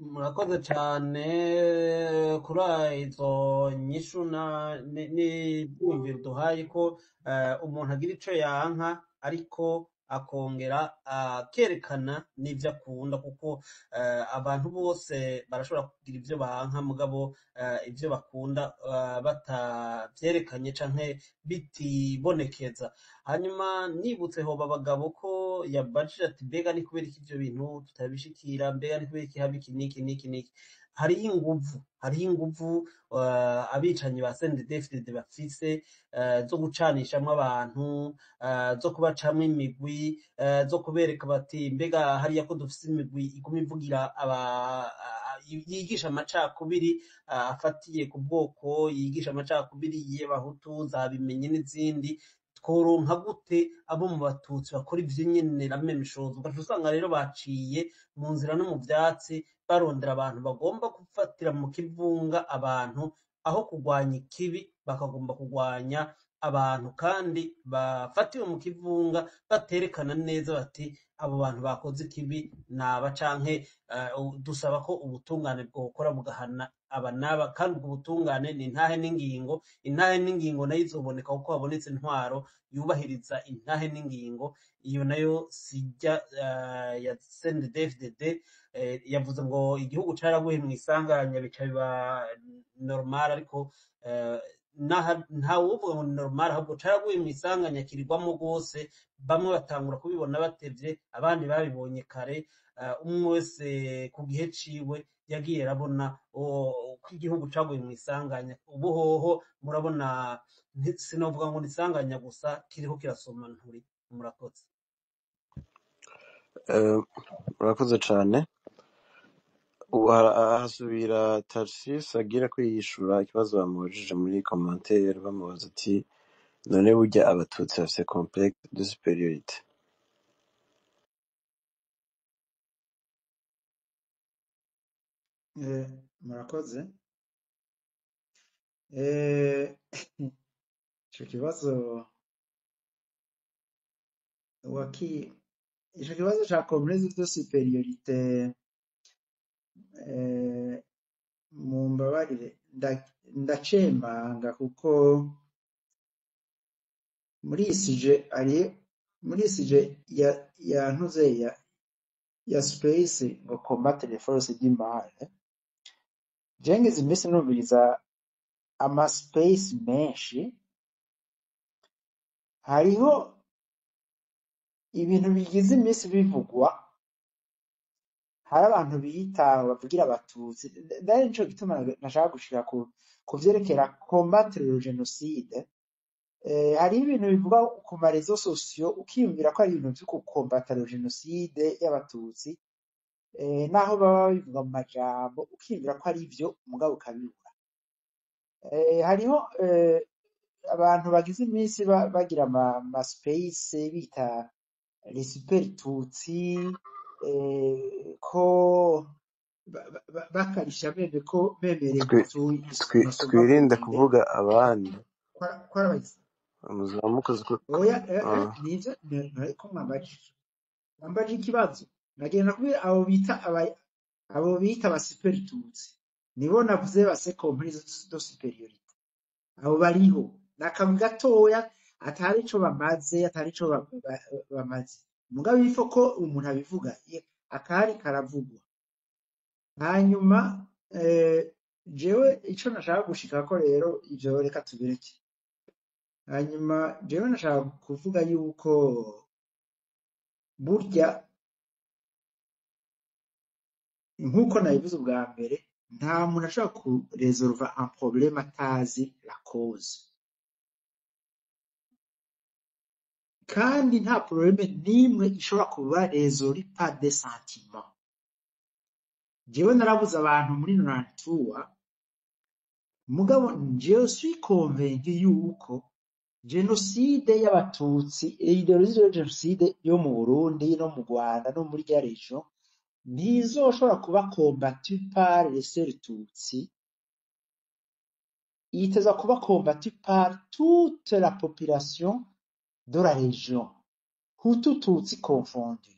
Murakoze cyane kuri izo nyishu n'ibyumviro duhaye ko umuntu agira ico yanka ariko akongera akerekana n'ibyo akunda, kuko abantu bose barashobora kugira ibyo banka, mugabo ibyo bakunda batavyerekanye canke bitibonekeza. Hanyuma nibutse hoba abagabo ko yabajije ati mbega ni kubera iki ivyo bintu tutabishikira, mbega ni kubera iki haba iki n'iki n'iki n'iki? Hariho inguvu abicanyi ba CNDD-FDD bafise zo gucanishamwo abantu, zo kubacamwo imigwi, zo kubereka bati mbega hariya ko dufise imigwi iguma ivugira aba yigisha amacakubiri afatiye ku bwoko, yigisha amacakubiri y'abahutu zabimenye n'izindi, tworonka gute abo mu batutsi bakora ivyo nyene, la même chose? Ugaca usanga rero baciye mu nzira no mu vyatsi, barondera abantu bagomba gufatira mu kivunga abantu, aho kurwanya ikibi bakagomba kurwanya abantu, kandi bafatiwe mu kivunga baterekana neza bati abo bantu bakoze ikibi naba, canke dusaba ko ubutungane bwokora bugahana aba n'aba. Kandi ubwo butungane ni intahe n'ingingo. Intahe n'ingingo nayo izoboneka kuko habonetse intwaro yubahiriza intahe n'ingingo. Iyo nayo sijya ya CNDD-FDD yavuze ngo igihugu caraguye mw'isanganya bica biba normal, ariko ntawuvuga ngo ni normal, ahubwo caraguye mw'isanganya kirigwamo rwose. Bamwe batangura kubibona batevye, abandi babibonye kare. Umwe wese ku gihe ciwe yagiye arabona ko igihugu caguye mw'isanganya. Ubu hoho murabona, sinovuga ngo ni isanganya gusa, kiriko kirasoma nturi. Murakoze. Murakoze cane. Ubu hasubira Tarsis agira kwiyishura ikibazo bamubajije muri commentaire, bamubaza ati none burya abatutsi bafise complexe de supériorité? Murakoze. Ico kibazo waki ico kibazo ca complexe de supériorité, mumbabarire, ndacemanga kuko muri iyi sujet, ari muri iyi sujet ya ntuze ya space ngo combattre les forces du mal, je ngize iminsi numviriza ama space menshi, hariho ibintu bigize iminsi bivugwa, hari abantu biyita bavugira abatutsi. Ndari nico gituma nashaka gushika ku vyerekera combattre le génocide. Hariho ibintu bivugwa ku ma réseaux sociaux, ukiyumvira ko ari ibintu vyo gukombata le génocide y'abatutsi, naho baba babivuga mu majambo ukiyumvira ko ari ivyo, mugabo ukabibura. Hariho abantu bagize iminsi bagira ama space bita les super tutsi, ko bakarisha bene ko bemereye Twi- Hutu basumba Twirinde Burunde kuvuga abandi kwarabagize. muzamukoze ko. Oya, nivyo ko mwambajije ikibazo, nagenda kubwira abo bita abo bita aba super tutsi, nibo navuze base complexe de supériorité. Abo bariho n'akamwe gatoya atari ico bamaze, atari ico bamaze. Mugabo ifo ko umuntu abivuga, akahari karavugwa. Hanyuma jewe ico nashaka gushikako rero, ivyo reka tubireke. Hanyuma jewe nashaka kuvuga yuko burya nk'uko nabivuze ubwa mbere, nta muntu ashobora kuresolva un problème atazi la cause, kandi nta problème n'imwe ishobora kuba résolue par des sentiments. Jewe narabuze abantu muri 93, mugabo je suis convaincu yuko jenoside y'abatutsi, idéologie de génocide yo mu Burundi no mu Rwanda no muri rya region ntizoshobora kuba combattue par les seuls tutsi, iteza kuba combattue par toute la population de la région, Hutu Tutsi confondu,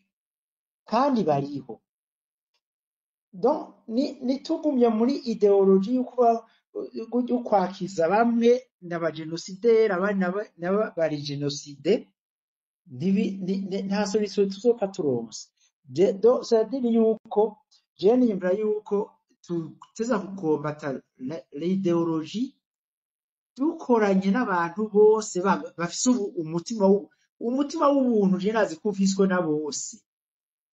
kandi bariho. Donc nitugumye muri idéologie yo kwakiza bamwe n'abagenosideri abandi naba bari génocide, nta solution tuzopfa turonse. C'est-à-dire yuko jewe niyumvira yuko tuteza gukombata l'idéologie dukoranye n'abantu bose bafise umutima umutima w'ubuntu. Je nazi ko ufiswe na bose,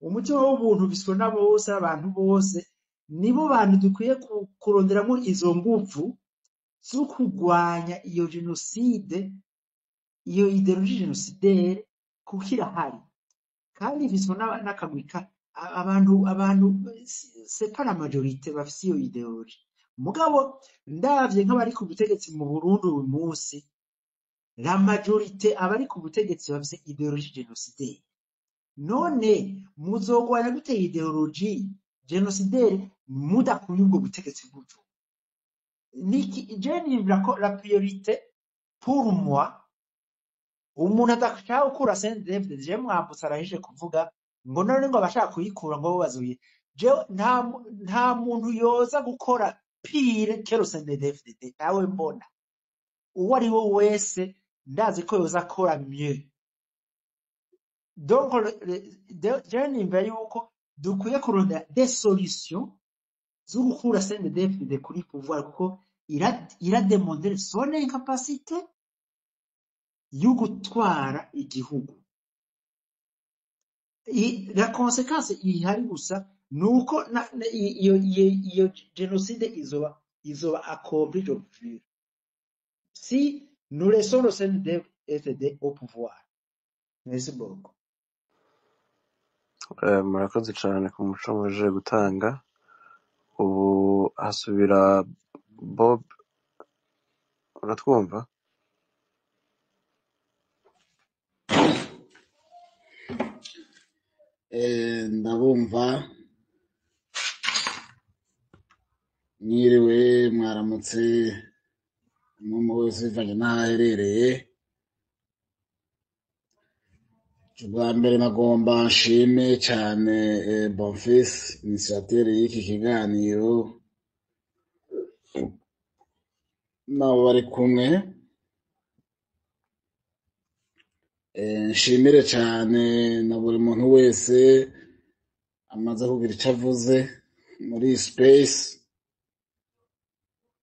umutima w'ubuntu ufiswe na bose, abantu bose nibo bantu dukwiye kuronderamwo izo nguvu zo kurwanya iyo jenoside, iyo idéologie génocidaire, kuko irahari kandi ifiswe n'akagwi abantu c'est pas la majorité bafise iyo idéologie. Mugabo ndavye nk'abari ku butegetsi mu Burundi uyu munsi, la majorité abari ku butegetsi bafise idéologie génocidaire. None muzogwanya gute idéologie génocidaire mudakuye ubwo butegetsi gutyo? Niki je niyumvira ko la priorité pour moi, umuntu adashaka gukura CNDD-FDD, je Mwambutsa arahije kuvuga ngo none ngo abashaka kuyikura ngo bo bazuye. Jewe nta muntu yoza gukora pire que le CNDD-FDD, ntawe mbona. Uwo ari we wese ndazi ko yoza akora mieux. Donc jewe niyumvira yuko dukwiye kurondera des solutions zo gukura CNDD-FDD kuri pouvoir, kuko irademontre son incapacité yo gutwara igihugu. La conséquence ihari gusa nuko iyo génocide izoba accomplie, je vous jure, si nous laissons le CNDD-FDD au pouvoir. Merci beaucoup. Murakoze cyane ku muco muje gutanga. Ubu hasubira Bob, uratwumva? Ndabumva, mwiriwe, mwaramutse, umwe wese bivanye n'aho aherereye. Ubwa mbere nagomba nshime cyane Bonfils, initiateur y'iki kiganiro, nabo bari kumwe. Nshimire cyane na buri muntu wese amaze kugira icyo avuze muri iyi space.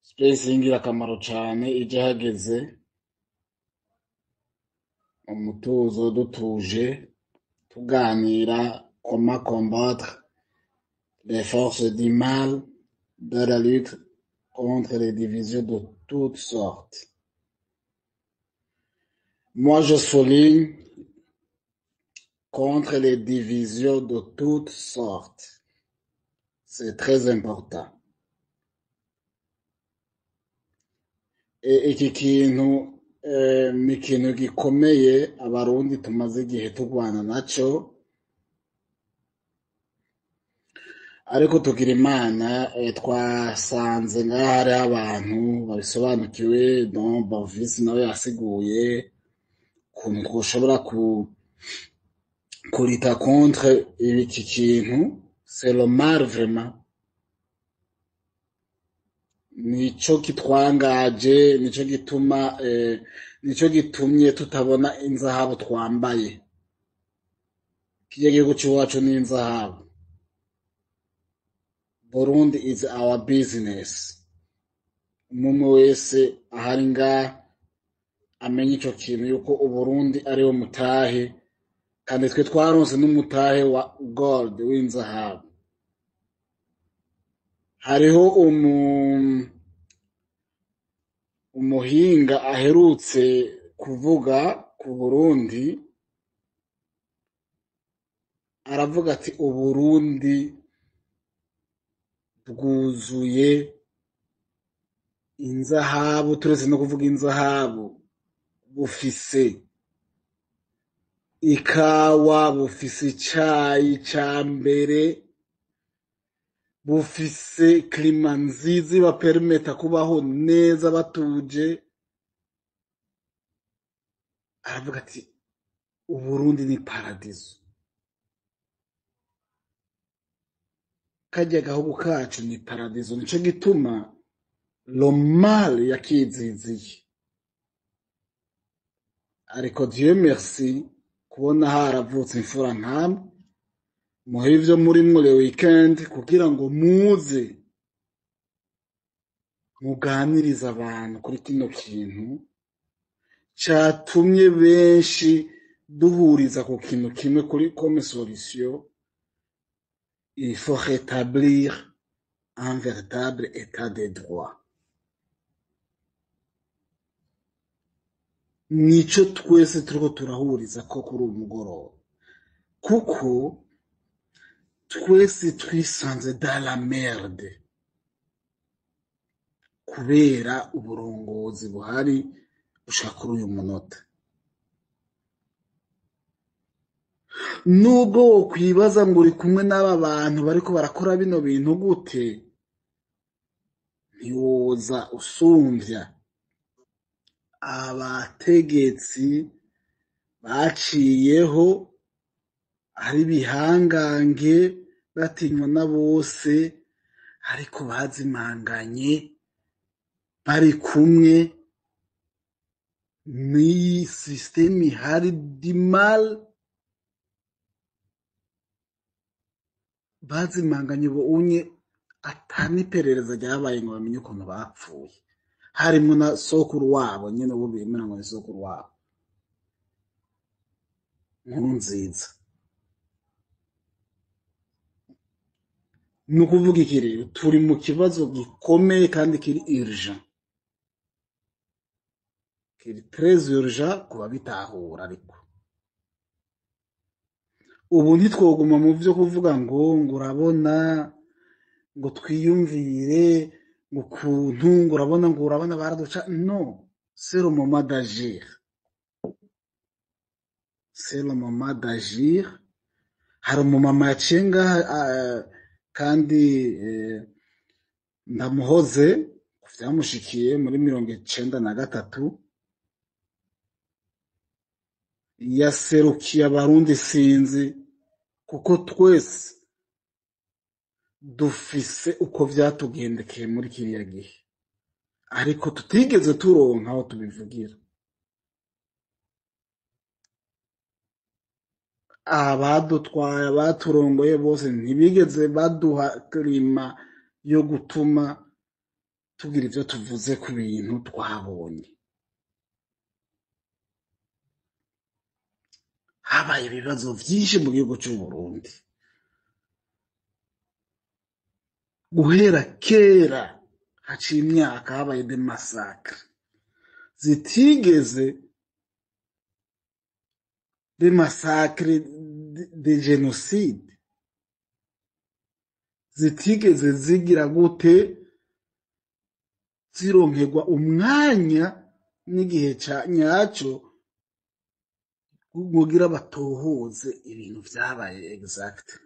Space y'ingirakamaro cyane, ije hageze umutuzo, dutuje, tuganira comment combattre les forces du mal de la lutte contre les divisions de toutes sortes. Moi, je souligne contre les divisions de toutes sortes. C'est très important. Iki kintu ni ikintu gikomeye abarundi tumaze igihe turwana naco, ariko tugira Imana twasanze ngaha hariho abantu babisobanukiwe. Don Bonfils nawe yasiguye ukuntu twoshobora kurita contre iki kintu. C'est le mal vraiment, nico kitwangaje, nico gituma nico gitumye tutabona inzahabu twambaye. Kirya gihugu c'iwacu ni inzahabu. Burundi is our business. Umwe wese ahari ngaha amenye ico kintu yuko Uburundi ariwo mutahe, kandi twe twaronse n'umutahe wa gold w'inzahabu. Hariho umuhinga aherutse kuvuga ku Burundi, aravuga ati Uburundi bwuzuye inzahabu, turetse no kuvuga inzahabu, bufise ikawa, bufise icayi ca mbere, bufise klima nziza ibaperimeta kubaho neza batuje. Aravuga ati Uburundi ni paradizo, karya gahugu kacu ni paradizo. Nico gituma le mal yakiziziye. Ariko Dieu merci kubona haravutse imfura nkamwe muhe ivyo murimwo le weekend, kugira ngo muze muganirize abantu kuri kino kintu catumye benshi duhuriza ku kintu kimwe kuri comme solution. Il faut rétablir un véritable état de droit. Nico twese turiko turahuriza ko kuri uyu mugoroba, kuko twese twisanze dans la merde kubera uburongozi buhari bushaka kuri uyu munota. Nubwo wokwibaza ngo uri kumwe n'aba bantu bariko barakora bino bintu gute, ntiwoza usumvya abategetsi baciyeho ari bihangange batinywa na bose, ariko bazimanganye bari kumwe n'iyi système ihari du mal, bazimanganye ubu unye ata n'iperereza ryabaye ngo bamenye ukuntu bapfuye, harimwo na sokuru wabo nyene ubu bemera ngo ni sokuru wabo nkuru nziza. Ni ukuvuga iki rero, turi mu kibazo gikomeye kandi kiri urgent, kiri très urgent ku babitahura. Ariko ubu ntitwoguma mu vyo kuvuga ngo urabona ngo twiyumvire ngo ukuntu ngo urabona ngo urabona baraduca. No, c'est le moment d'agir, c'est le moment d'agir. Hari umumama yaciye ngaha kandi ndamuhoze ku vyamushikiye muri 93, yaserukiye abarundi sinzi, kuko twese dufise uko vyatugendekeye muri kiriya gihe, ariko tutigeze turonka aho tubivugira. Abadutwaye, abaturongoye bose ntibigeze baduha klima yo gutuma tugira ivyo tuvuze ku bintu twabonye. Habaye ibibazo vyinshi mu gihugu c'Uburundi guhera kera, haciye imyaka habaye des massacres zitigeze, des massacres de génocide zitigeze zigira gute, zironkerwa umwanya n'igihe ca nyaco kugira batohoze ibintu vyabaye exactly.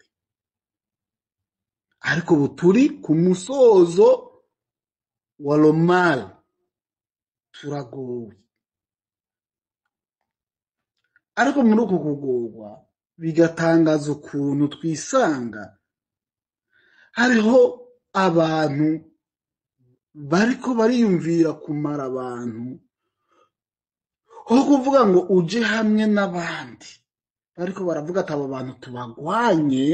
Ariko ubu turi ku musozo wa Romal, turagowe. Ariko muri uku kugorwa bigatangaza ukuntu twisanga hariho abantu bariko bariyumvira kumara abantu, aho kuvuga ngo uje hamwe n'abandi bariko baravuga ati abo bantu tubagwanye,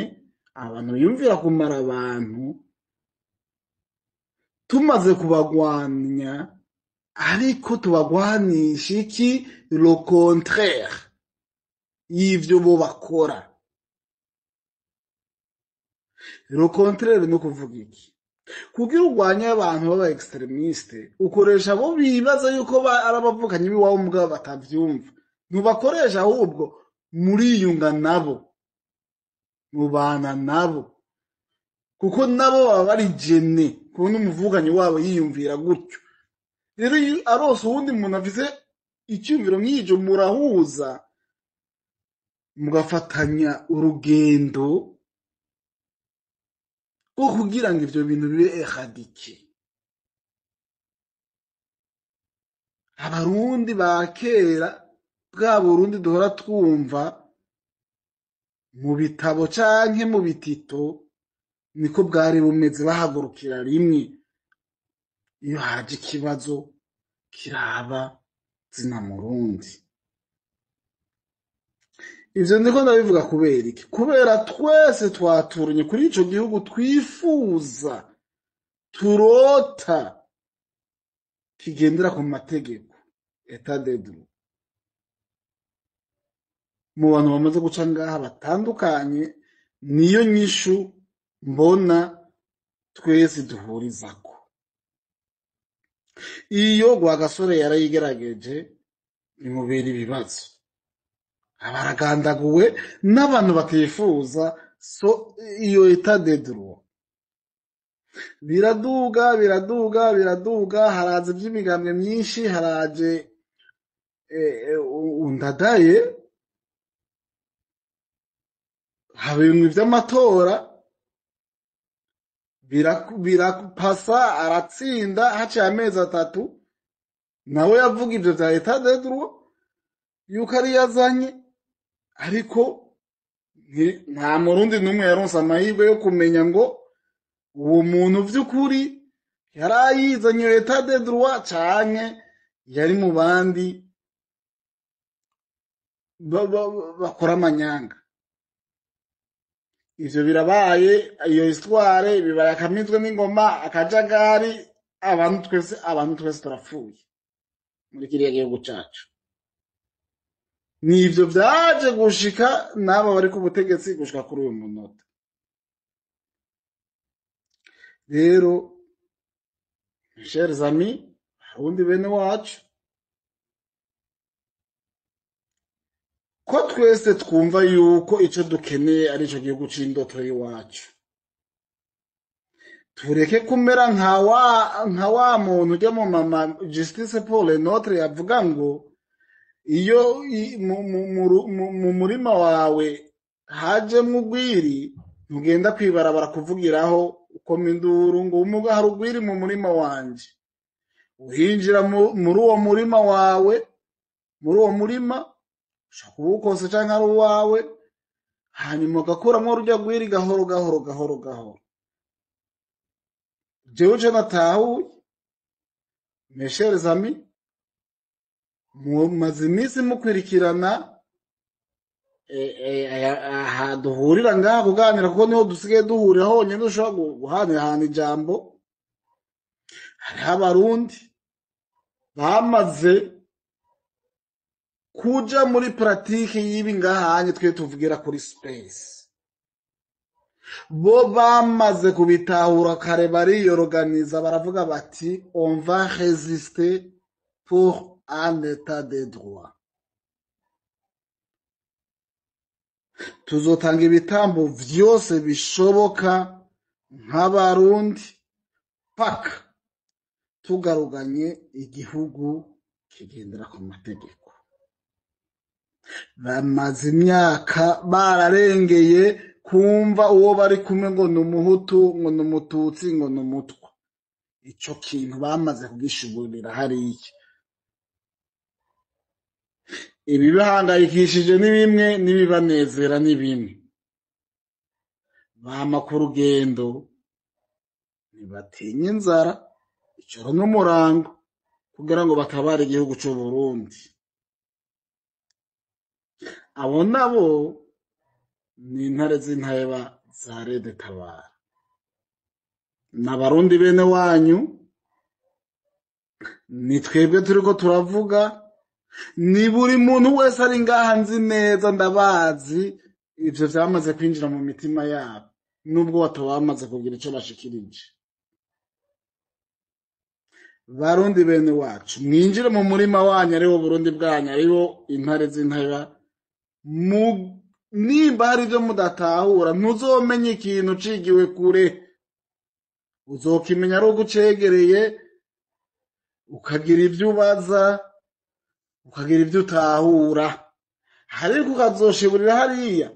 abantu biyumvira kumara abantu tumaze kubagwanya, ariko tubagwanisha iki? Le contraire y'ivyo bo bakora. Le contraire no kuvuga iki? Kugira urwanye abantu b'aba extremiste ukoresha abo bibaza yuko ari abavukanyi b'iwabo mugabo batavyumva, ntubakoresha, ahubwo muriyunga nabo, mubana nabo, kuko nabo baba bari jene kubona umuvukanyi wabo yiyumvira gutyo. Rero iyo arose uwundi muntu afise icyumviro nk'ico, murahuza mugafatanya urugendo rwo kugira ngo ivyo bintu bibe eradike. Abarundi ba kera, bwa Burundi duhora twumva mu bitabo canke mu bitito, niko bwari bumeze, bahagurukira rimwe iyo haje ikibazo kiraba zina Murundi. Ivyo ndiko ndabivuga kubera iki? Kubera twese twaturanye kuri ico gihugu twifuza, turota, kigendera ku mategeko, etat de droit. Mu bantu bamaze guca ngaha batandukanye, niyo nyishu mbona twese duhurizako. Iyo Rwagasore yarayigerageje bimubera ibibazo, abaragandaguwe n'abantu batifuza so iyo etat de droit. Biraduga biraduga biraduga, haraza ivy'imigambwe myinshi, haraje undadaye, haba ibintu vy'amatora, birapasa, aratsinda, haciye amezi 3 nawe yavuga ivyo vya etat de droit yuko ari yazanye, ariko nta murundi n'umwe yaronse amahirwe yo kumenya ngo uwo muntu vy'ukuri yarayizanye etat de droit canke yari mu bandi bakora amanyanga. Ivyo birabaye, iyo histoire bibaye akamizwe n'ingoma, akajagari, abantu twese turapfuye muri kiriya gihugu cacu. Nivyo vyaje gushika n'abo bari ku butegetsi gushika kuri uyu munota. Rero chers amis, abarundi bene wacu, ko twese twumva yuko ico dukeneye ari ico gihugu c'indoto y'iwacu, tureke kumera nka wa muntu ujya mu mama Justice pour les nôtres yavuga ngo iyo mu murima wawe hajemwo urwiri, ntugenda kwibarabara kuvugiraho ukoma induru ngo umuga hari urwiri mu murima wanje. Uhinjira muri uwo murima wawe, muri uwo murima ushobora kuba uwukose canke ari uwawe, hanyuma ugakuramwo rurya rwiri gahoro gahoro gahoro gahoro. Jewe ico natahuye, mes chers amis, mumaze iminsi mukwirikirana aha duhurira ngaha kuganira, kuko niho dusigaye duhurira honyine dushobora guhanahana ijambo. Hariho abarundi bamaze kuja muri pratique y'ibi ngahanye twe tuvugira kuri space, bo bamaze kubitahura kare, bariyorganiza, baravuga bati on va résister pour un état de droit, tuzotanga ibitambo vyose bishoboka nk'abarundi paka Tugaruganye igihugu kigendera ku mategeko. Bamaze imyaka bararengeye kumva uwo bari kumwe ngo ni umuhutu, ngo ni umututsi, ngo ni umutwa. Ico kintu bamaze kugishuburira hariya. Ibibahangayikishije ni bimwe, n'ibibanezera ni bimwe. Bama ku rugendo, ntibatinya inzara, ijoro n'umurango, kugira ngo batabare igihugu c'u Burundi. Abo nabo ni intare z'intaheba za Rede Tabara. N'abarundi bene wanyu, ni twebwe turiko turavuga, ni buri muntu wese ari ngaha nzi neza ndabazi, ivyo vyamaze kwinjira mu mitima yabo, nubwo bataba bamaze kugira ico bashikirije. Barundi bene wacu, mwinjire mu murima wanyu ariwo Burundi bwanyu, ariwo intare z'intaheba. Nimba hari ivyo mudatahura, ntuzomenye ikintu cigiwe kure, uzokimenya ari ugucegereye, ukagira ivyo ubaza, ukagira ivyo utahura, ariko ukazoshiburira hariya.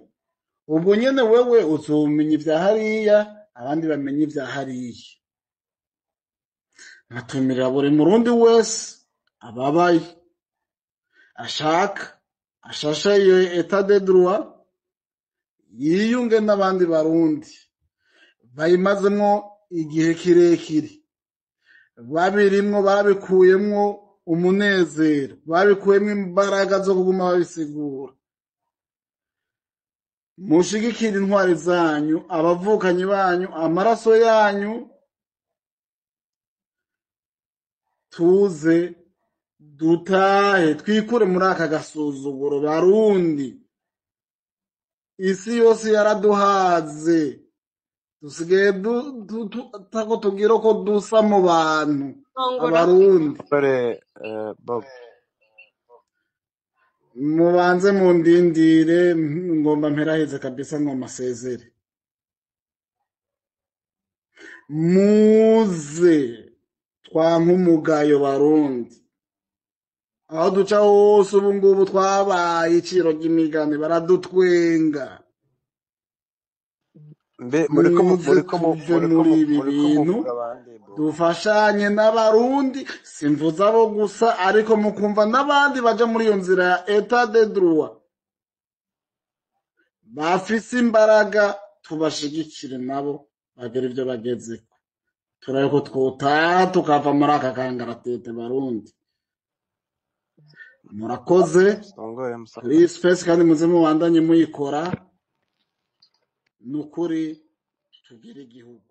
Ubwo nyene wewe uzomenya ivya hariya, abandi bamenye ivya hariya. Nkatumira buri murundi wese ababaye, ashaka ashashe iyo etat de droit, yiyunge n'abandi barundi bayimazemwo igihe kirekire, babirimwo, babikuyemwo umunezero, babikuyemwo imbaraga zo kuguma babisigura. Mushigikire intwari zanyu, abavukanyi banyu, amaraso yanyu, tuze dutahe, twikure muri aka gasuzuguro. Barundi, isi yose yaraduhaze, dusigaye tako tubwira ko dusa mu bantu. Songora. Abarundi Dore Bob, mubanze mundindire, ngomba mperaheze kabisa, ngomba sezere. Muze twanka umugayo barundi, aho duca hose ubu ngubu twabaye iciro ry'imigani, baradutwenga. Mbe muriko Muze muriko tuve muriko muri ibi muriko bintu, muvuga bande Bob? dufashanye n'abarundi, simvuze abo gusa, ariko mukumva n'abandi baja muri iyo nzira ya etat de droit, bafise imbaraga, tubashigikire nabo bagere ivyo bagezeko. Turabe ko twotaha tukava muri aka kangaratete. Barundi, murakoze Songore musa. kuri iyi space, kandi muze mubandanye muyikora. Nukuri tugire igihugu.